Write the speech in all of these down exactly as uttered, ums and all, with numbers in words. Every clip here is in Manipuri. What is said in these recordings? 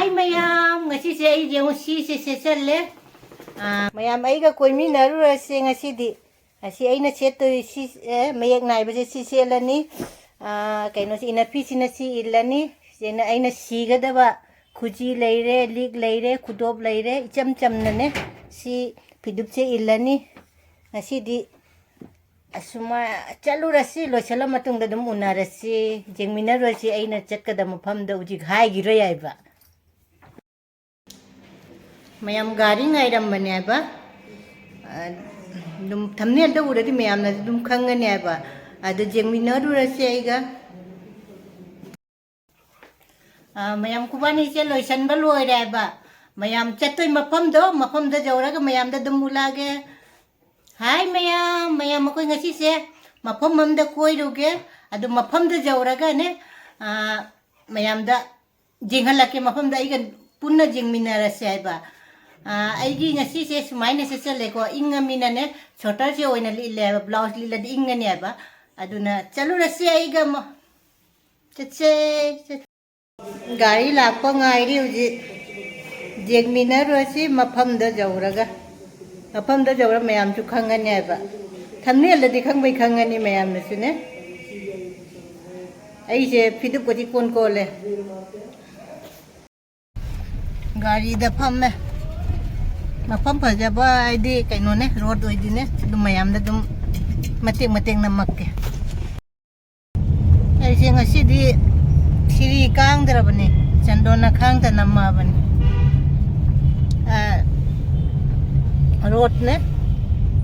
ꯍꯥꯏ ꯃꯌꯥꯝ, ꯉꯁꯤꯁꯦ ꯑꯩꯁꯦ ꯑꯃꯨꯛ ꯁꯤꯁꯦ ꯁꯦꯠꯆꯜꯂꯦ꯫ ꯑꯥ, ꯃꯌꯥꯝ ꯑꯩꯒ ꯀꯣꯏꯃꯤꯟꯅꯔꯨꯔꯁꯦ ꯉꯁꯤꯗꯤ꯫ ꯑꯁꯤ ꯑꯩꯅ ꯁꯦꯠꯇꯣꯏ ꯁꯤ, ꯑꯦ, ꯃꯌꯦꯛ ꯅꯥꯏꯕꯁꯦ ꯁꯤ ꯁꯦꯠꯂꯅꯤ꯫ ꯑꯥ, ꯀꯩꯅꯣꯁꯤ ꯏꯟꯅꯔ ꯄꯤꯁꯁꯤꯅ ꯁꯤ ꯏꯜꯂꯅꯤ꯫ ꯁꯤꯅ ꯑꯩꯅ ꯁꯤꯒꯗꯕ ꯈꯨꯖꯤ ꯂꯩꯔꯦ, ꯂꯤꯛ ꯂꯩꯔꯦ, ꯈꯨꯗꯣꯞ ꯂꯩꯔꯦ꯫ ꯏꯆꯝ ꯆꯝꯅꯅꯦ ꯁꯤ ꯐꯤꯗꯨꯞꯁꯦ ꯏꯜꯂꯅꯤ꯫ ꯉꯁꯤꯗꯤ ꯑꯁꯨꯃꯥꯏ ꯆꯠꯂꯨꯔꯁꯤ, ꯂꯣꯏꯁꯤꯜꯂ ꯃꯇꯨꯡꯗ ꯑꯗꯨꯝ ꯎꯅꯔꯁꯤ, ꯌꯦꯡꯃꯤꯟꯅꯔꯨꯔꯁꯤ꯫ ꯑꯩꯅ ꯆꯠꯀꯗꯕ ꯃꯐꯝꯗ ꯍꯧꯖꯤꯛ ꯍꯥꯏꯈꯤꯔꯣꯏ ꯍꯥꯏꯕ꯫ ꯃꯌꯥꯝ ꯒꯥꯔꯤ ꯉꯥꯏꯔꯝꯕꯅꯦ ꯍꯥꯏꯕ꯫ ꯑꯗꯨꯝ ꯊꯝꯅꯦꯜꯗ ꯎꯔꯗꯤ ꯃꯌꯥꯝꯅꯁꯨ ꯑꯗꯨꯝ ꯈꯪꯒꯅꯤ ꯍꯥꯏꯕ꯫ ꯑꯗꯨ ꯌꯦꯡꯃꯤꯟꯅꯔꯨꯔꯁꯤ ꯑꯩꯒ꯫ ꯑ, ꯃꯌꯥꯝ ꯈꯨꯕꯥꯅꯤꯁꯦ ꯂꯣꯏꯁꯟꯕ ꯂꯣꯏꯔꯦ ꯍꯥꯏꯕ꯫ ꯃꯌꯥꯝ ꯆꯠꯇꯣꯏ ꯃꯐꯝꯗꯣ, ꯃꯐꯝꯗ ꯌꯧꯔꯒ ꯃꯌꯥꯝꯗ ꯑꯗꯨꯝ ꯎꯠꯂꯛꯑꯒꯦ꯫ ꯍꯥꯏ ꯃꯌꯥꯝ, ꯃꯌꯥꯝ ꯑꯩꯈꯣꯏ ꯉꯁꯤꯁꯦ ꯃꯐꯝ ꯑꯃꯗ ꯀꯣꯏꯔꯨꯒꯦ꯫ ꯑꯗꯨ ꯃꯐꯝꯗ ꯌꯧꯔꯒꯅꯦ, ꯑ, ꯃꯌꯥꯝꯗ ꯌꯦꯡꯍꯜꯂꯛꯀꯦ꯫ ꯃꯐꯝꯗ ꯑꯩꯒ ꯄꯨꯟꯅ ꯌꯦꯡꯃꯤꯟꯅꯔꯁꯦ ꯍꯥꯏꯕ꯫ ꯑ, ꯑꯩꯒꯤ ꯉꯁꯤꯁꯦ ꯁꯨꯃꯥꯏꯅ ꯁꯦꯠꯆꯜꯂꯦꯀꯣ, ꯏꯪꯉꯃꯤꯅꯅꯦ ꯁ꯭ꯋꯦꯇꯔꯁꯦ ꯑꯣꯏꯅ ꯂꯤꯠꯂꯦ ꯍꯥꯏꯕ, ꯕ꯭ꯂꯥꯎꯁ ꯂꯤꯠꯂꯗꯤ ꯏꯪꯒꯅꯤ ꯍꯥꯏꯕ꯫ ꯑꯗꯨꯅ ꯆꯠꯂꯨꯔꯁꯤ ꯑꯩꯒ ꯃ-, ꯆꯠꯁꯦ, ꯆꯠ-, ꯒꯥꯔꯤ ꯂꯥꯛꯄ ꯉꯥꯏꯔꯤ ꯍꯧꯖꯤꯛ꯫ ꯌꯦꯡꯃꯤꯟꯅꯔꯨꯔꯁꯤ ꯃꯐꯝꯗ ꯌꯧꯔꯒ꯫ ꯃꯐꯝꯗ ꯌꯧꯔ ꯃꯌꯥꯝꯁꯨ ꯈꯪꯒꯅꯤ ꯍꯥꯏꯕ꯫ ꯊꯝꯅꯦꯜꯗꯗꯤ ꯈꯪꯕꯩ ꯈꯪꯒꯅꯤ ꯃꯌꯥꯝꯅꯁꯨꯅꯦ꯫ ꯑꯩꯁꯦ ꯐꯤꯗꯨꯞꯀꯗꯤ ꯀꯣꯟ ꯀꯣꯜꯂꯦ꯫ ꯒꯥꯔꯤꯗ ꯐꯝꯃꯦ꯫ ꯃꯐꯝ ꯐꯖꯕ ꯍꯥꯏꯗꯤ ꯀꯩꯅꯣꯅꯦ, ꯔꯣꯗ ꯑꯣꯏꯗꯣꯏꯅꯦ꯫ ꯑꯗꯨꯝ ꯃꯌꯥꯝꯗ ꯑꯗꯨꯝ ꯃꯇꯦꯛ ꯃꯇꯦꯛ ꯅꯝꯃꯛꯀꯦ꯫ ꯑꯩꯁꯦ ꯉꯁꯤꯗꯤ ꯁꯤꯔꯤ ꯀꯥꯡꯗ꯭ꯔꯕꯅꯦ, ꯆꯟꯗꯣꯟꯅ ꯈꯥꯡꯗ ꯅꯝꯃꯕꯅꯦ꯫ ꯑ, ꯔꯣꯗꯅꯦ,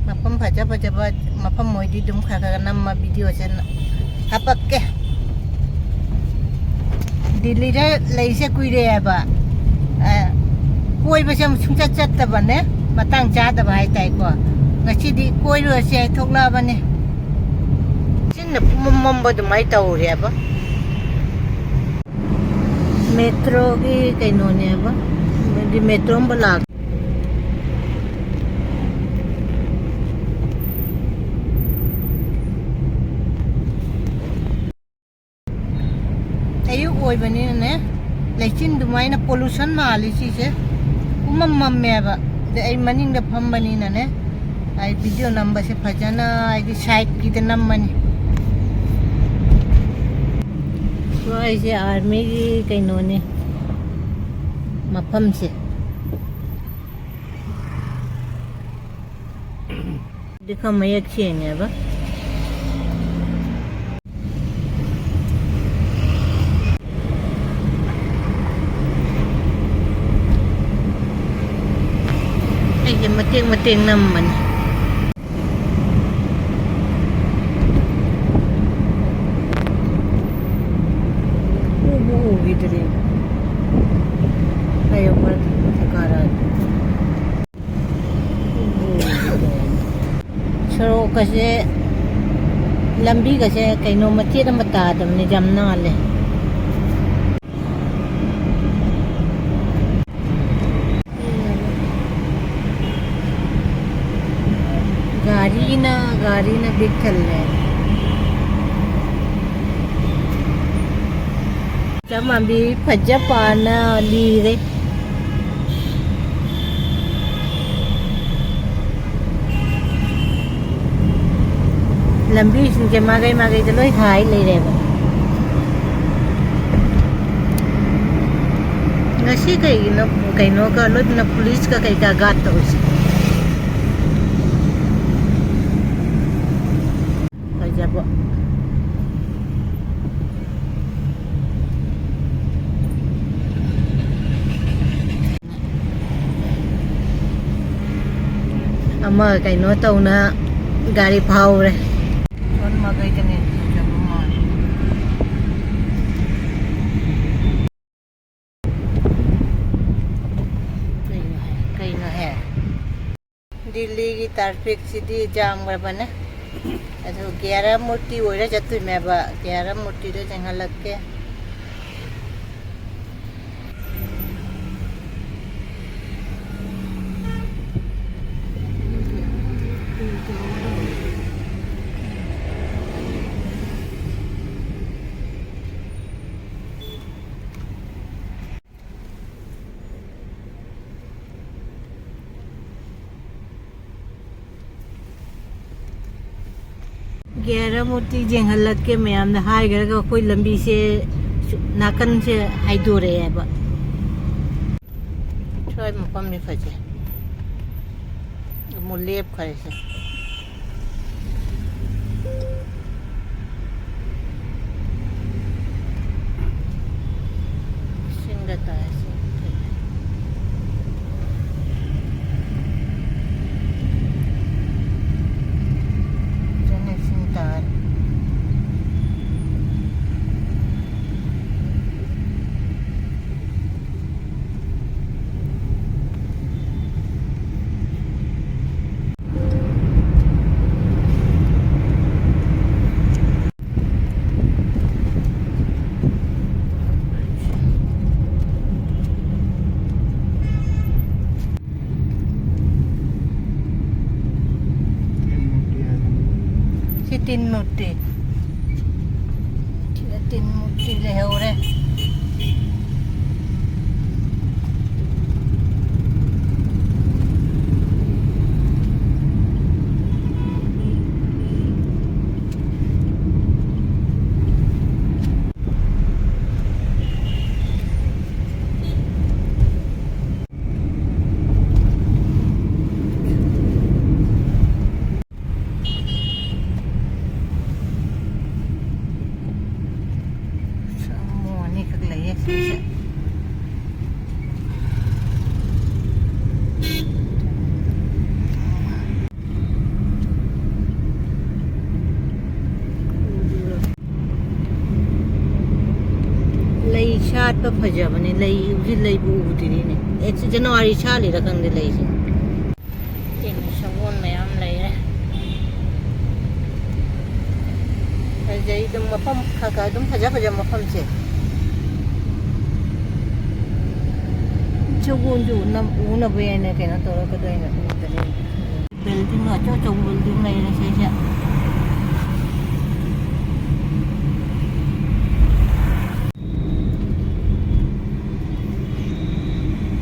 ꯃꯐꯝ ꯐꯖ ꯐꯖꯕ ꯃꯐꯝ ꯑꯣꯏꯗꯤ ꯑꯗꯨꯝ ꯈꯔ ꯈꯔ ꯅꯝꯃ ꯚꯤꯗꯤꯑꯣꯁꯦ ꯍꯥꯄꯛꯀꯦ꯫ ꯗꯤꯜꯂꯤꯗ ꯂꯩꯁꯦ ꯀꯨꯏꯔꯦꯕ꯫ ꯑ, ꯀꯣꯏꯕꯁꯦ ꯑꯃꯨꯛ ꯁꯨꯡꯆꯠ ꯆꯠꯇꯕꯅꯦ, ꯃꯇꯥꯡ ꯆꯥꯗꯕ ꯍꯥꯏꯇꯥꯔꯦꯀꯣ꯫ ꯉꯁꯤꯗꯤ ꯀꯣꯏꯔꯨꯔꯁꯦ ꯍꯥꯏ ꯊꯣꯛꯂꯛꯑꯕꯅꯦ꯫ ꯆꯤꯟꯅ ꯄꯨꯝꯃꯝ ꯃꯝꯕ ꯑꯗꯨꯃꯥꯏꯅ ꯇꯧꯔꯦꯕ꯫ ꯃꯦꯇ꯭ꯔꯣꯒꯤ ꯀꯩꯅꯣꯅꯦꯕ, ꯃꯣꯏꯒꯤ ꯃꯦꯇ꯭ꯔꯣ ꯑꯃ ꯂꯥꯛ-, ꯑꯌꯨꯛ ꯑꯣꯏꯕꯅꯤꯅꯅꯦ, ꯂꯩꯆꯤꯟ ꯑꯗꯨꯃꯥꯏꯅ pollution ꯃꯥꯜꯂꯤ ꯁꯤꯁꯦ꯫ ꯄꯨꯝꯃꯝ ꯃꯝꯃꯦꯕ꯫ ꯑꯗꯩ ꯑꯩ ꯃꯅꯤꯡꯗ ꯐꯝꯕꯅꯤꯅꯅꯦ, ꯑꯩ video ꯅꯝꯕꯁꯦ ꯐꯖꯅ ꯍꯥꯏꯗꯤ sideꯀꯤꯗ ꯅꯝꯃꯅꯤ꯫ ꯁ꯭ꯋꯥꯏꯁꯦ armyꯒꯤ ꯀꯩꯅꯣꯅꯤ, ꯃꯐꯝꯁꯦ꯫ ꯑꯗꯨꯗꯤ ꯈꯔ ꯃꯌꯦꯛ ꯁꯦꯡꯉꯦꯕ꯫ ꯑꯩꯁꯦ ꯃꯇꯦꯛ ꯃꯇꯦꯛ ꯅꯝꯕꯅꯤ꯫ ꯎꯕꯨ ꯎꯈꯤꯗ꯭ꯔꯦ꯫ ꯀꯩ ꯑꯃ ꯊꯀꯥꯔ꯫ ꯁꯣꯔꯣꯛꯀꯁꯦ, ꯂꯝꯕꯤꯒꯁꯦ ꯀꯩꯅꯣ ꯃꯆꯦꯠ ꯑꯃ ꯇꯥꯗꯕꯅꯤ, ꯌꯥꯝ ꯅꯥꯜꯂꯦ꯫ ꯒꯥꯔꯤꯅ, ꯒꯥꯔꯤꯅ ꯕꯤꯛ ꯊꯜꯂꯦ꯫ ꯆꯃꯥꯝꯕꯤ ꯐꯖ ꯄꯥꯅ ꯂꯤꯔꯦ꯫ ꯂꯝꯕꯤꯁꯤꯡꯁꯦ ꯃꯥꯏꯀꯩ ꯃꯥꯏꯀꯩꯗ ꯂꯣꯏ ꯍꯥꯏ ꯂꯩꯔꯦꯕ꯫ ꯉꯁꯤ ꯀꯩꯒꯤꯅꯣ ꯀꯩꯅꯣꯒ ꯂꯣꯏꯅ policeꯀ ꯀꯩꯀꯥ guard ꯇꯧꯔꯤꯁꯦ? ꯐꯖꯕ꯫ ꯑꯃ ꯀꯩꯅꯣ ꯇꯧꯅ ꯒꯥꯔꯤ ꯐꯥꯎꯔꯦ꯫ ꯁꯣꯝ ꯃꯥꯏꯀꯩꯗꯅꯦ ꯐꯖꯕ ꯃꯥꯜꯂꯦ꯫ ꯀꯩꯅꯣ ꯍꯥꯏ, ꯀꯩꯅꯣ ꯍꯦ? ꯗꯤꯜꯂꯤꯒꯤ trafficꯁꯤꯗꯤ ꯌꯥꯝꯈ꯭ꯔꯕꯅꯦ꯫ ꯑꯗꯨ ꯒ꯭ꯌꯥꯔꯥ ꯃꯨꯔꯇꯤ ꯑꯣꯏꯔ ꯆꯠꯇꯣꯏꯅꯦꯕ꯫ ꯒ꯭ꯌꯥꯔꯥ ꯃꯨꯔꯇꯤꯗ ꯆꯪꯍꯜꯂꯛꯀꯦ꯫ ꯒꯦꯔ ꯃꯨꯔꯇꯤ ꯌꯦꯡꯍꯜꯂꯛꯀꯦ ꯃꯌꯥꯝꯅ ꯍꯥꯏꯈ꯭ꯔꯒ ꯑꯩꯈꯣꯏ ꯂꯝꯕꯤꯁꯦ ꯁꯨ-, ꯅꯥꯀꯟꯁꯦ ꯍꯥꯏꯗꯣꯔꯛꯑꯦꯕ꯫ ꯁ꯭ꯋꯥꯏ ꯃꯐꯝꯅꯤ ꯐꯖꯩ꯫ ꯑꯃꯨꯛ ꯂꯦꯞꯈ꯭ꯔꯦꯁꯦ꯫ ꯏꯁꯤꯡꯒ ꯇꯥꯏ, ꯏꯁꯤꯡ ꯐꯖꯅ ꯏꯁꯤꯡ ꯇꯥꯔꯦ꯫ ꯁꯤ ꯇꯤꯟ ꯃꯨꯔꯇꯤ꯫ ꯁꯤꯗ ꯇꯤꯟ ꯃꯨꯔꯇꯤ ꯂꯩꯍꯧꯔꯦ꯫ ꯁꯥꯃꯨ ꯑꯅꯤꯈꯛ ꯂꯩꯌꯦ ꯁꯤꯁꯦ꯫ ꯂꯩ ꯁꯥꯠꯄ ꯐꯖꯕꯅꯦ꯫ ꯂꯩ ꯍꯧꯖꯤꯛ ꯂꯩꯕꯨ ꯎꯗ꯭ꯔꯤꯅꯦ꯫ ꯑꯦ, ꯁꯤ ꯖꯅꯋꯥꯔꯤ ꯁꯥꯠꯂꯤꯔ ꯈꯪꯗꯦ ꯂꯩꯁꯦ꯫ ꯇꯤꯟ ꯁꯒꯣꯜ ꯃꯌꯥꯝ ꯂꯩꯔꯦ꯫ ꯐꯖꯩ ꯑꯗꯨꯝ ꯃꯐꯝ ꯈꯔ ꯈꯔ ꯑꯗꯨꯝ ꯐꯖ ꯐꯖꯕ ꯃꯐꯝꯁꯦ꯫ ꯁꯒꯣꯜꯁꯨ ꯎꯅ-, ꯎꯅꯕ ꯍꯥꯏꯅ ꯀꯩꯅꯣ ꯇꯧꯔꯒ ꯑꯗꯨ ꯑꯩꯅ ꯎꯗ꯭ꯔꯦ꯫ ꯕꯤꯜꯗꯤꯡ ꯑꯆꯧ ꯑꯆꯧꯕ ꯕꯤꯜꯗꯤꯡ ꯂꯩꯔꯦ ꯁꯤꯁꯦ꯫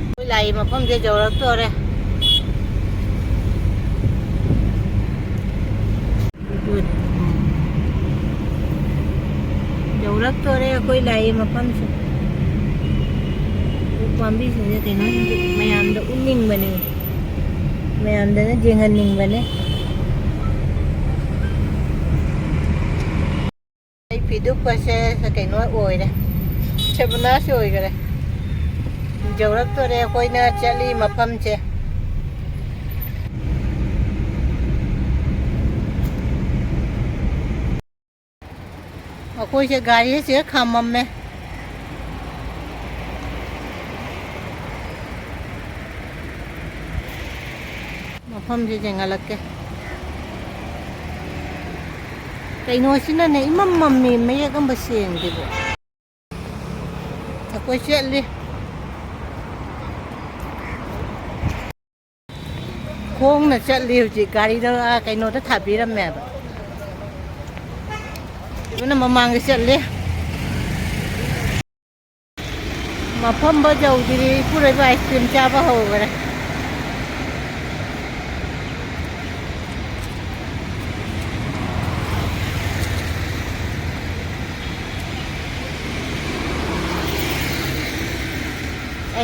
ꯑꯩꯈꯣꯏ ꯂꯥꯛꯏ ꯃꯐꯝꯁꯦ ꯌꯧꯔꯛꯇꯣꯔꯦ꯫ ꯌꯧꯔꯛꯇꯣꯔꯦ ꯑꯩꯈꯣꯏ ꯂꯥꯛꯏ ꯃꯐꯝꯁꯦ꯫ ꯎ ꯄꯥꯝꯕꯤꯁꯤꯡꯁꯦ ꯀꯩꯅꯣ ꯃꯌꯥꯝꯗ ꯎꯠꯅꯤꯡꯕꯅꯦ, ꯃꯌꯥꯝꯗꯅ ꯌꯦꯡꯍꯟꯅꯤꯡꯕꯅꯦ꯫ ꯑꯩ ꯐꯤꯗꯨꯛꯄꯁꯦ ꯀꯩꯅꯣ ꯑꯣꯏꯔꯦ, ꯁꯦꯕꯅꯥꯁ ꯑꯣꯏꯈꯔꯦ꯫ ꯌꯧꯔꯛꯇꯣꯔꯦ ꯑꯩꯈꯣꯏꯅ ꯆꯠꯂꯤ ꯃꯐꯝꯁꯦ꯫ ꯑꯩꯈꯣꯏꯁꯦ ꯒꯥꯔꯤꯁꯦ ꯈꯥꯝꯃꯝꯃꯦ꯫ ꯃꯐꯝꯁꯦ ꯌꯦꯡꯍꯜꯂꯛꯀꯦ꯫ ꯀꯩꯅꯣꯁꯤꯅꯅꯦ ꯏꯃꯝ ꯃꯝꯃꯤ, ꯃꯌꯦꯛ ꯑꯃ ꯁꯦꯡꯗꯦꯕ꯫ ꯑꯩꯈꯣꯏ ꯆꯠꯂꯤ꯫ ꯈꯣꯡꯅ ꯆꯠꯂꯤ ꯍꯧꯖꯤꯛ꯫ ꯒꯥꯔꯤꯗ, ꯑꯥ, ꯀꯩꯅꯣꯗ ꯊꯥꯕꯤꯔꯝꯃꯦꯕ꯫ ꯏꯕꯅ ꯃꯃꯥꯡꯗ ꯆꯠꯂꯤ꯫ ꯃꯐꯝꯕꯨ ꯌꯧꯗ꯭ꯔꯤ, ꯏꯄꯨꯔꯣꯏꯕ ice cream ꯆꯥꯕ ꯍꯧꯈ꯭ꯔꯦ꯫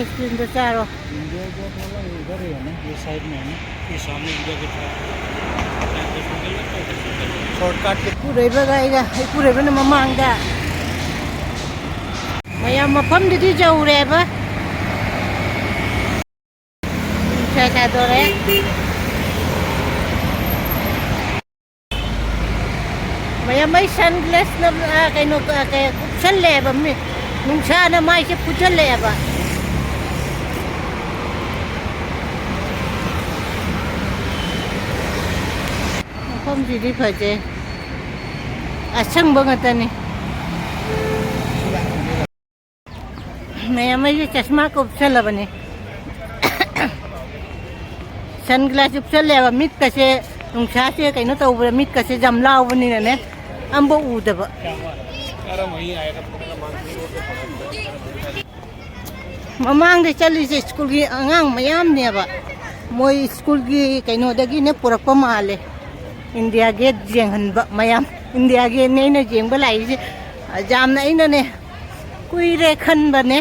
Ice creamꯗꯣ ꯆꯥꯔꯣ꯫ इंडिया गेट वाला इधर ही है ना, ये साइड में है ना, ये सामने इंडिया गेट है। शॉर्टकट के इपुरꯣꯏꯕꯒ ꯑꯩꯒ, ꯏꯄꯨꯔꯣꯏꯕꯅ ꯃꯃꯥꯡꯗ꯫ ꯃꯌꯥꯝ ꯃꯐꯝꯗꯨꯗꯤ ꯌꯧꯔꯦꯕ꯫ ꯅꯨꯡꯁꯥ ꯁꯥꯗꯣꯔꯦ꯫ ꯃꯌꯥꯝ ꯑꯩ ꯁꯟ ꯒ꯭ꯂꯥꯁ ꯅꯞ-, ꯑ, ꯀꯩꯅꯣ, ꯑ, ꯀꯩ, ꯀꯨꯞꯁꯜꯂꯦꯕ ꯃꯤ-, ꯅꯨꯡꯁꯥꯅ ꯃꯥꯏꯁꯦ ꯐꯨꯖꯜꯂꯛꯑꯦꯕ꯫ ꯃꯐꯝꯁꯤꯗꯤ ꯐꯖꯩ꯫ ꯑꯁꯪꯕ ꯉꯥꯛꯇꯅꯤ꯫ ꯃꯌꯥꯝ ꯑꯩꯁꯦ ꯆꯁꯃꯥ ꯀꯨꯞꯁꯜꯂꯕꯅꯤ꯫ ꯁꯟ ꯒ꯭ꯂꯥꯁ ꯎꯞꯁꯜꯂꯦꯕ, ꯃꯤꯠꯀꯁꯦ ꯅꯨꯡꯁꯥꯁꯦ ꯀꯩꯅꯣ ꯇꯧꯕꯗ ꯃꯤꯠꯀꯁꯦ ꯌꯥꯝ ꯂꯥꯎꯕꯅꯤꯅꯅꯦ, ꯑꯝꯕꯧ ꯎꯗꯕ꯫ ꯃꯃꯥꯡꯗ ꯆꯠꯂꯤꯁꯦ ꯁ꯭ꯀꯨꯜꯒꯤ ꯑꯉꯥꯡ ꯃꯌꯥꯝꯅꯦꯕ, ꯃꯣꯏ ꯁ꯭ꯀꯨꯜꯒꯤ ꯀꯩꯅꯣꯗꯒꯤꯅꯦ ꯄꯨꯔꯛꯄ ꯃꯥꯜꯂꯦ꯫ ꯏꯟꯗꯤꯌꯥ ꯒꯦꯠ ꯌꯦꯡꯍꯟꯕ ꯃꯌꯥꯝ꯫ ꯏꯟꯗꯤꯌꯥ ꯒꯦꯠꯅꯦ ꯑꯩꯅ ꯌꯦꯡꯕ ꯂꯥꯛꯏꯁꯦ꯫ ꯌꯥꯝꯅ ꯑꯩꯅꯅꯦ ꯀꯨꯏꯔꯦ ꯈꯟꯕꯅꯦ,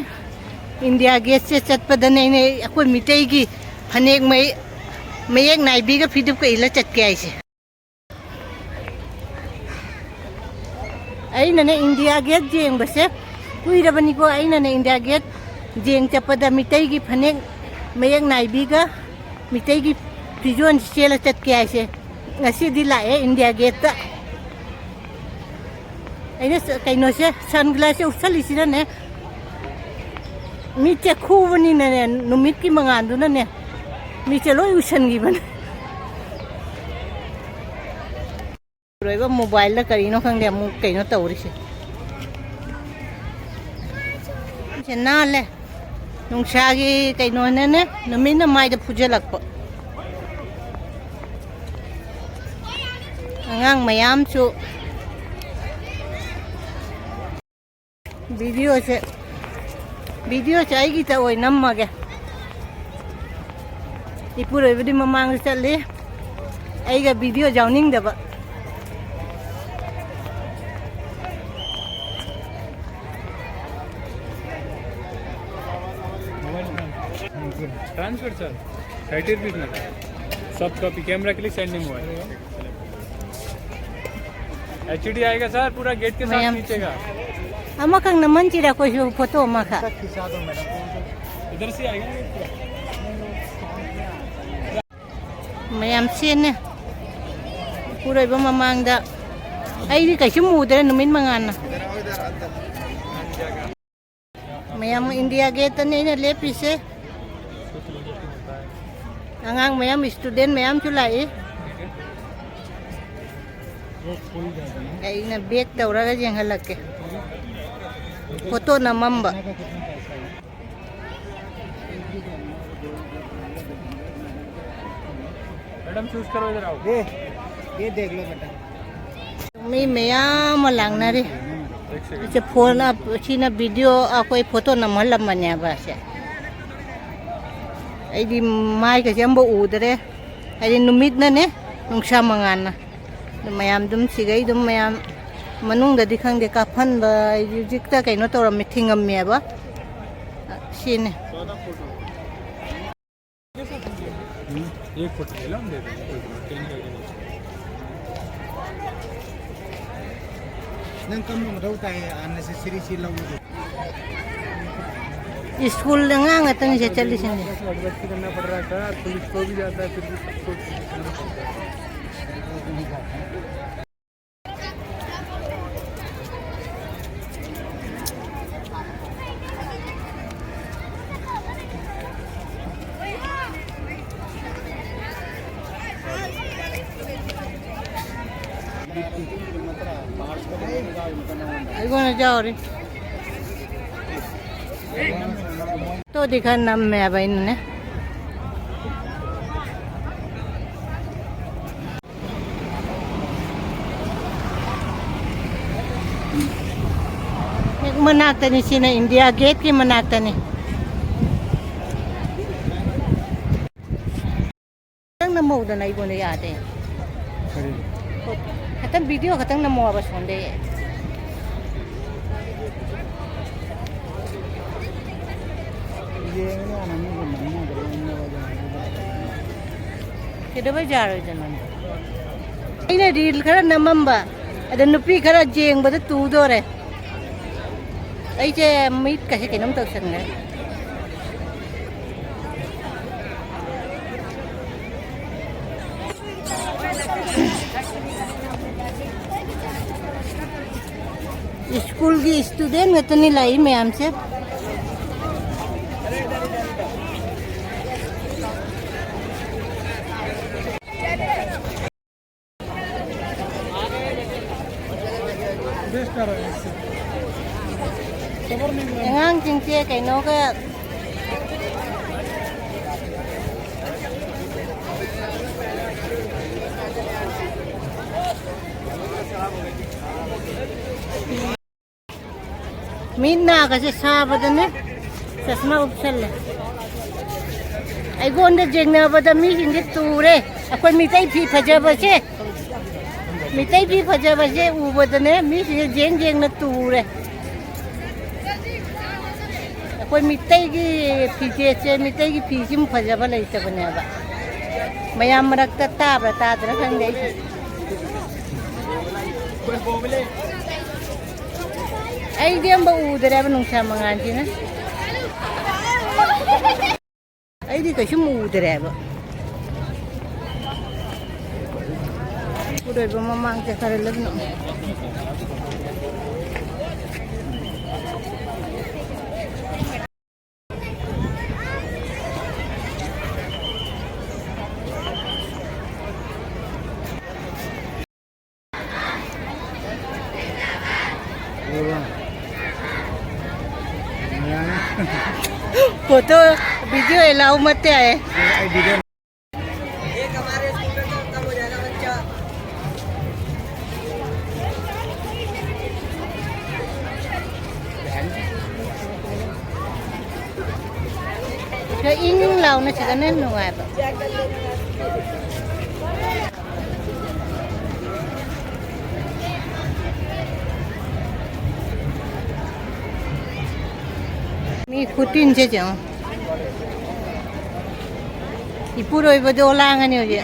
ꯏꯟꯗꯤꯌꯥ ꯒꯦꯠꯁꯦ ꯆꯠꯄꯗꯅꯦ ꯑꯩꯅ ꯑꯩꯈꯣꯏ ꯃꯤꯇꯩꯒꯤ ꯐꯅꯦꯛ ꯃꯌꯦꯛ ꯅꯥꯏꯕꯤꯒ ꯐꯤꯗꯨꯞꯀ ꯏꯜꯂ ꯆꯠꯀꯦ ꯍꯥꯏꯁꯦ꯫ ꯑꯩꯅꯅꯦ ꯏꯟꯗꯤꯌꯥ ꯒꯦꯠ ꯌꯦꯡꯕꯁꯦ ꯀꯨꯏꯔꯕꯅꯤꯀꯣ꯫ ꯑꯩꯅꯅꯦ ꯏꯟꯗꯤꯌꯥ ꯒꯦꯠ ꯌꯦꯡ ꯆꯠꯄꯗ ꯃꯤꯇꯩꯒꯤ ꯐꯅꯦꯛ ꯃꯌꯦꯛ ꯅꯥꯏꯕꯤꯒ ꯃꯤꯇꯩꯒꯤ ꯐꯤꯖꯣꯜ ꯁꯦꯠꯂ ꯆꯠꯀꯦ ꯍꯥꯏꯁꯦ꯫ ꯉꯁꯤꯗꯤ ꯂꯥꯛꯑꯦ ꯏꯟꯗꯤꯌꯥ ꯒꯦꯠꯇ꯫ ꯑꯩꯅ ꯀꯩꯅꯣꯁꯦ, ꯁꯟ ꯒ꯭ꯂꯥꯁꯁꯦ ꯎꯞꯁꯜꯂꯤꯁꯤꯅꯅꯦ, ꯃꯤꯠꯁꯦ ꯈꯨꯕꯅꯤꯅꯅꯦ, ꯅꯨꯃꯤꯠꯀꯤ ꯃꯉꯥꯜꯗꯨꯅꯅꯦ ꯃꯤꯠꯁꯦ ꯂꯣꯏ ꯎꯁꯟꯈꯤꯕꯅꯦ꯫ ꯂꯣꯏꯕ ꯃꯣꯕꯥꯏꯜꯗ ꯀꯔꯤꯅꯣ ꯈꯪꯗꯦ ꯑꯃꯨꯛ ꯀꯩꯅꯣ ꯇꯧꯔꯤꯁꯦ꯫ ꯁꯦ ꯅꯥꯜꯂꯦ꯫ ꯅꯨꯡꯁꯥꯒꯤ ꯀꯩꯅꯣꯅꯅꯦ, ꯅꯨꯃꯤꯠꯅ ꯃꯥꯏꯗ ꯐꯨꯖꯜꯂꯛꯄ꯫ ꯑꯉꯥꯡ ꯃꯌꯥꯝꯁꯨ꯫ ꯚꯤꯗꯤꯑꯣꯁꯦ, ꯚꯤꯗꯤꯑꯣꯁꯦ ꯑꯩꯒꯤꯇ ꯑꯣꯏ ꯅꯝꯃꯒꯦ꯫ ꯏꯄꯨꯔꯣꯏꯕꯗꯤ ꯃꯃꯥꯡꯗ ꯆꯠꯂꯤ, ꯑꯩꯒ ꯚꯤꯗꯤꯑꯣ ꯌꯥꯎꯅꯤꯡꯗꯕ꯫ ट्रांसफर सर, थर्टी रुपीज में सॉफ्ट कॉपी कैमरा के लिए सेंड नहीं हुआ है। एचडी आएगा सर, पूरा गेट के साथ मैम। खींचेगा। ꯑꯃꯈꯛ ꯅꯝꯍꯟꯁꯤꯔ ꯑꯩꯈꯣꯏꯁꯨ ꯐꯣꯇꯣ ꯑꯃꯈꯛ? इधर से आएगा ना गेट पूरा। ꯃꯌꯥꯝ ꯆꯦꯟꯅꯦ꯫ ꯏꯄꯨꯔꯣꯏꯕ ꯃꯃꯥꯡꯗ꯫ ꯑꯩꯗꯤ ꯀꯩꯁꯨꯝ ꯎꯗ꯭ꯔꯦ ꯅꯨꯃꯤꯠ ꯃꯉꯥꯜꯅ꯫ ꯃꯌꯥꯝ ꯏꯟꯗꯤꯌꯥ ꯒꯦꯠꯇꯅꯦ ꯑꯩꯅ ꯂꯦꯞꯄꯤꯁꯦ꯫ ꯑꯉꯥꯡ ꯃꯌꯥꯝ, ꯏꯁꯇꯨꯗꯦꯟ ꯃꯌꯥꯝꯁꯨ ꯂꯥꯛꯏ꯫ ꯑꯩꯅ ꯕꯦꯛ ꯇꯧꯔꯒ ꯌꯦꯡꯍꯜꯂꯛꯀꯦ꯫ ꯐꯣꯇꯣ ꯅꯝꯃꯝꯕ꯫ मैडम चूज करो, इधर आओ। ये, ये देख लो बेटा। ꯃꯤ ꯃꯌꯥꯝ ꯑꯃ ꯂꯥꯛꯅꯔꯤ꯫ ꯁꯤꯁꯦ ꯐꯣꯟ, ꯁꯤꯅ ꯚꯤꯗꯤꯑꯣ, ꯑꯩꯈꯣꯏ ꯐꯣꯇꯣ ꯅꯝꯍꯜꯂꯝꯕꯅꯦꯕ ꯁꯦ꯫ ꯑꯩꯗꯤ ꯃꯥꯏꯒꯁꯦ ꯑꯝꯕꯧ ꯎꯗ꯭ꯔꯦ꯫ ꯍꯥꯏꯗꯤ ꯅꯨꯃꯤꯠꯅꯅꯦ, ꯅꯨꯡꯁꯥ ꯃꯉꯥꯜꯅ꯫ ꯑꯗꯨ ꯃꯌꯥꯝ ꯑꯗꯨꯝ ꯁꯤꯒꯩ ꯑꯗꯨꯝ ꯃꯌꯥꯝ ꯃꯅꯨꯡꯗꯗꯤ ꯈꯪꯗꯦ, ꯀꯥꯞꯍꯟꯕ ꯍꯧꯖꯤꯛꯇ ꯀꯩꯅꯣ ꯇꯧꯔꯝꯃꯦ, ꯊꯤꯡꯉꯝꯃꯦꯕ꯫ ꯁꯤꯅꯤ꯫ ꯅꯪ ꯀꯝꯕ ꯃꯊꯧ ꯇꯥꯏ? ꯑꯟꯅꯦꯁꯦꯁꯔꯤ ꯁꯤ ꯂꯧꯕꯗꯣ꯫ ꯁ꯭ꯀꯨꯜꯗ ꯑꯉꯥꯡ ꯉꯥꯛꯇꯅꯤꯁꯦ ꯆꯠꯂꯤꯁꯤꯡꯁꯦ꯫ ꯑꯩꯉꯣꯟꯗ ꯌꯥꯎꯔꯤ꯫ ꯇꯣꯗꯤ ꯈꯔ ꯅꯝꯃꯦꯕ ꯑꯩꯅꯅꯦ꯫ ꯍꯦꯛ ꯃꯅꯥꯛꯇꯅꯤ, ꯁꯤꯅ ꯏꯟꯗꯤꯌꯥ ꯒꯦꯠꯀꯤ ꯃꯅꯥꯛꯇꯅꯤ꯫ ꯈꯤꯇꯪ ꯅꯝꯍꯧꯗꯅ ꯑꯩꯉꯣꯟꯗ ꯌꯥꯗꯦ꯫ ꯀꯔꯤ? ꯈꯤꯇꯪ ꯚꯤꯗꯤꯑꯣ ꯈꯤꯇꯪ ꯅꯝꯃꯣꯕ ꯁꯣꯝꯗꯩ꯫ ꯌꯦꯡꯉꯅꯤ ꯍꯥꯟꯅ ꯃꯤꯒꯤ ꯅꯝꯅꯕ꯭ꯔꯥ ꯅꯝꯅꯕ꯭ꯔꯥ꯫ ꯀꯩꯗꯧꯕꯩ ꯌꯥꯔꯣꯏꯗꯅꯣ? ꯑꯩꯅ ꯔꯤꯜ ꯈꯔ ꯅꯝꯃꯝꯕ, ꯑꯗ ꯅꯨꯄꯤ ꯈꯔ ꯌꯦꯡꯕꯗ ꯇꯨꯗꯣꯔꯦ꯫ ꯑꯩꯁꯦ ꯃꯤꯠꯀꯁꯦ ꯀꯩꯅꯣꯝ ꯇꯧꯁꯟꯈ꯭ꯔꯦ꯫ ꯁ꯭ꯀꯨꯜꯒꯤ ꯁ꯭ꯇꯨꯗꯦꯟ ꯉꯥꯛꯇꯅꯤ ꯂꯥꯛꯏ ꯃꯌꯥꯝꯁꯦ꯫ ꯑꯉꯥꯡꯁꯤꯡꯁꯦ ꯀꯩꯅꯣꯒ ꯃꯤꯠ ꯅꯥꯒꯁꯦ ꯁꯥꯕꯗꯅꯦ ꯆꯁꯃꯥ ꯎꯞꯁꯜꯂꯦ꯫ ꯑꯩꯉꯣꯟꯗ ꯌꯦꯡꯅꯕꯗ ꯃꯤꯁꯤꯡꯁꯦ ꯇꯨꯔꯦ꯫ ꯑꯩꯈꯣꯏ ꯃꯤꯇꯩ ꯐꯤ ꯐꯖꯕꯁꯦ꯫ ꯃꯤꯇꯩ ꯐꯤ ꯐꯖꯕꯁꯦ ꯎꯕꯗꯅꯦ ꯃꯤꯁꯤꯡꯁꯦ ꯖꯦꯡ ꯖꯦꯡꯅ ꯇꯨꯔꯦ꯫ ꯑꯩꯈꯣꯏ ꯃꯤꯇꯩꯒꯤ ꯐꯤꯖꯦꯠꯁꯦ, ꯃꯤꯇꯩꯒꯤ ꯐꯤꯁꯤꯃꯨꯛ ꯐꯖꯕ ꯂꯩꯇꯕꯅꯦꯕ꯫ ꯃꯌꯥꯝ ꯃꯔꯛꯇ ꯇꯥꯕ꯭ꯔꯥ ꯇꯥꯗ꯭ꯔꯥ ꯈꯪꯗꯦ ꯑꯩꯁꯦ꯫ ꯑꯩꯗꯤ ꯑꯝꯕ ꯎꯗ꯭ꯔꯦꯕ ꯅꯨꯡꯁꯥ ꯃꯉꯥꯜꯁꯤꯅ꯫ ꯑꯩꯗꯤ ꯀꯩꯁꯨꯝ ꯎꯗ꯭ꯔꯦꯕ꯫ ꯎꯔꯣꯏꯕ ꯃꯃꯥꯡꯁꯦ ꯈꯔ ꯂꯣꯏꯅ꯫ फोटो वीडियो अलाउ मत है। ꯈꯔ ꯏꯪ ꯏꯪ ꯂꯥꯎꯅ ꯁꯤꯗꯅ ꯅꯨꯡꯉꯥꯏꯕ꯫ ꯃꯤ ꯈꯨꯇꯤꯟꯁꯦ ꯌꯦꯡꯉꯣ꯫ ꯏꯄꯨꯔꯣꯏꯕꯗꯣ ꯂꯥꯡꯉꯅꯤ ꯍꯧꯖꯤꯛ꯫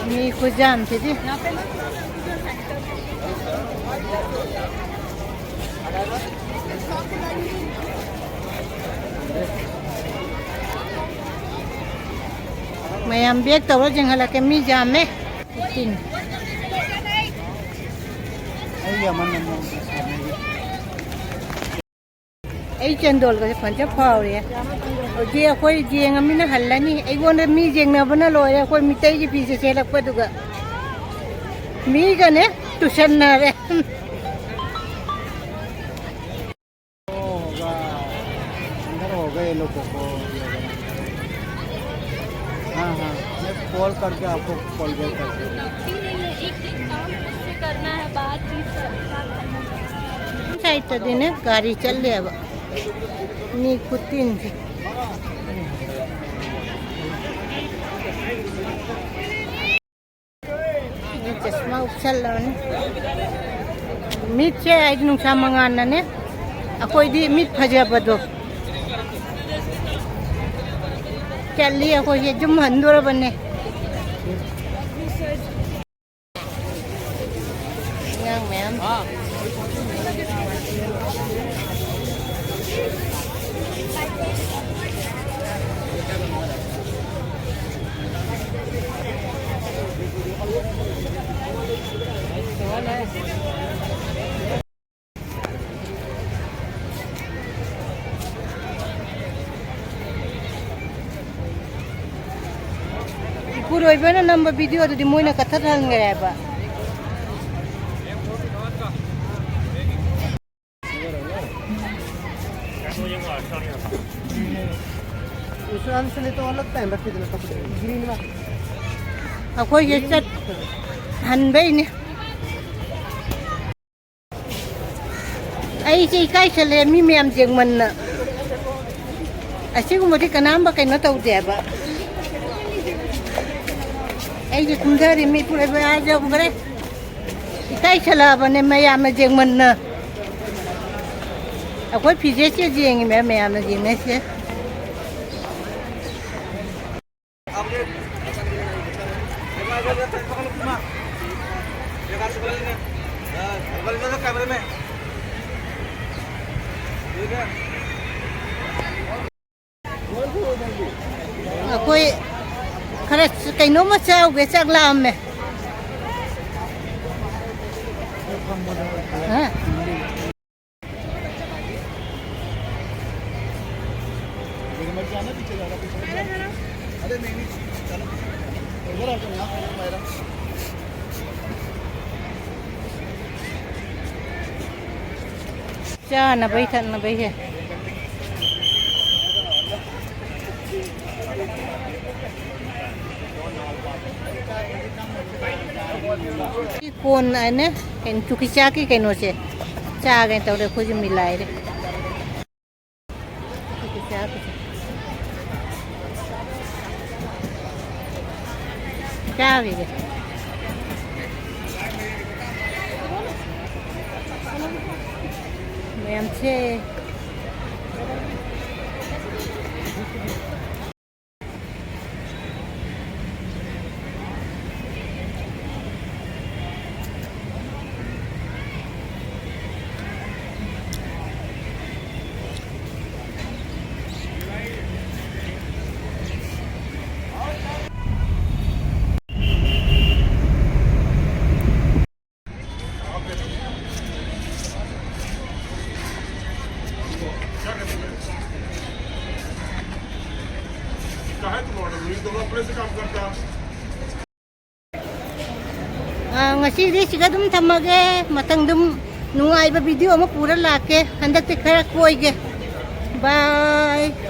ꯃꯤ ꯈꯨꯌꯥꯝꯁꯤꯗꯤ꯫ ꯃꯌꯥꯝ ꯕꯦꯛ ꯇꯧꯔ ꯆꯤꯡꯍꯜꯂꯛꯀꯦ, ꯃꯤ ꯌꯥꯝꯃꯦ꯫ ꯐꯤꯐꯇꯤꯟ꯫ ꯑꯩ ꯌꯥꯝꯃꯟ ꯑꯩ ꯆꯦꯟꯗꯣꯜꯒꯁꯦ ꯐꯖ ꯐꯥꯎꯔꯦ꯫ ꯍꯧꯖꯤꯛ ꯑꯩꯈꯣꯏ ꯌꯦꯡꯉꯃꯤꯅ ꯍꯜꯂꯅꯤ꯫ ꯑꯩꯉꯣꯟꯗ ꯃꯤ ꯌꯦꯡꯅꯕꯅ ꯂꯣꯏꯔꯦ꯫ ꯑꯩꯈꯣꯏ ꯃꯤꯇꯩꯒꯤ ꯐꯤꯁꯦ ꯁꯦꯠꯂꯛꯄꯗꯨꯒ ꯃꯤꯒꯅꯦ ꯇꯨꯁꯟꯅꯔꯦ꯫ होगा, अंदर होगा ये लोगों को। हाँ, हाँ, मैं कॉल करके आपको कॉल बैक करता हूँ। नहीं, नहीं, नहीं, एक, एक काम मुझसे करना है, बातचीत करना है। ꯁꯥꯏꯠꯇꯗꯤꯅꯦ ꯒꯥꯔꯤ ꯆꯠꯂꯦꯕ꯫ ꯃꯤ ꯈꯨꯇꯤꯟꯁꯦ꯫ ꯆꯁꯃꯥ ꯎꯞꯁꯜꯂꯕꯅꯤ꯫ ꯃꯤꯠꯁꯦ ꯑꯩꯗꯤ ꯅꯨꯡꯁꯥ ꯃꯉꯥꯜꯅꯅꯦ, ꯑꯩꯈꯣꯏꯗꯤ ꯃꯤꯠ ꯐꯖꯕꯗꯣ ꯆꯠꯂꯤ꯫ ꯑꯩꯈꯣꯏꯁꯦ ꯌꯨꯝ ꯍꯟꯗꯣꯔꯕꯅꯦ꯫ ꯑꯉꯥꯡ ꯃꯌꯥꯝ꯫ ꯏꯄꯨꯔꯣꯏꯕꯅ ꯅꯝꯕ ꯚꯤꯗꯤꯑꯣꯗꯨꯗꯤ ꯃꯣꯏꯅ ꯀꯛꯊꯠꯍꯟꯈ꯭ꯔꯦꯕ꯫ उसमें अंश नहीं तो अलग टाइम रख के देना कपड़े, ग्रीन वाला। ꯑꯩꯈꯣꯏꯁꯦ ꯆꯠ ꯍꯟꯕꯩꯅꯦ꯫ ꯑꯩꯁꯦ ꯏꯀꯥꯏꯁꯜꯂꯦ, ꯃꯤ ꯃꯌꯥꯝ ꯌꯦꯡꯃꯟꯅ꯫ ꯑꯁꯤꯒꯨꯝꯕꯗꯤ ꯀꯅꯥꯝꯕ ꯀꯩꯅꯣ ꯇꯧꯗꯦꯕ꯫ ꯑꯩꯁꯦ ꯀꯨꯝꯊꯔꯤ, ꯃꯤ ꯄꯨꯔꯥ ꯌꯧꯈ꯭ꯔꯦ꯫ ꯏꯀꯥꯏꯁꯜꯂꯛꯑꯕꯅꯦ ꯃꯌꯥꯝꯅ ꯌꯦꯡꯃꯟꯅ꯫ ꯑꯩꯈꯣꯏ ꯐꯤꯖꯦꯠꯁꯦ ꯌꯦꯡꯉꯤꯃꯦ ꯃꯌꯥꯝꯅ ꯌꯦꯡꯅꯩꯁꯦ꯫ ꯑꯩꯈꯣꯏ ꯈꯔ ꯀꯩꯅꯣꯝꯃ ꯆꯥꯎꯒꯦ, ꯆꯥꯛ ꯂꯥꯝꯃꯦ꯫ ꯍꯥ? ꯆꯥꯅꯕꯩ ꯊꯛꯅꯕꯩꯁꯦ꯫ ꯁꯤ ꯀꯣꯟ ꯍꯥꯏꯅꯦ, ꯀꯩꯅꯣ, ꯆꯨꯈꯤ ꯆꯥꯛꯀꯤ ꯀꯩꯅꯣꯁꯦ꯫ ꯆꯥꯒꯦꯅ ꯇꯧꯔꯦ, ꯑꯩꯈꯣꯏꯁꯨ ꯃꯤꯂꯥꯏꯔꯦ꯫ ꯆꯥꯈꯤꯒꯦ꯫ ꯃꯌꯥꯝꯁꯦ꯫ ꯑꯥ, ꯉꯁꯤꯗꯤ ꯁꯤꯗ ꯑꯗꯨꯝ ꯊꯝꯃꯒꯦ꯫ ꯃꯊꯪ ꯑꯗꯨꯝ ꯅꯨꯡꯉꯥꯏꯕ video ꯑꯃ ꯄꯨꯔ ꯂꯥꯛꯀꯦ꯫ ꯍꯟꯗꯛꯇꯤ ꯈꯔ ꯀꯣꯏꯒꯦ꯫ Bye꯫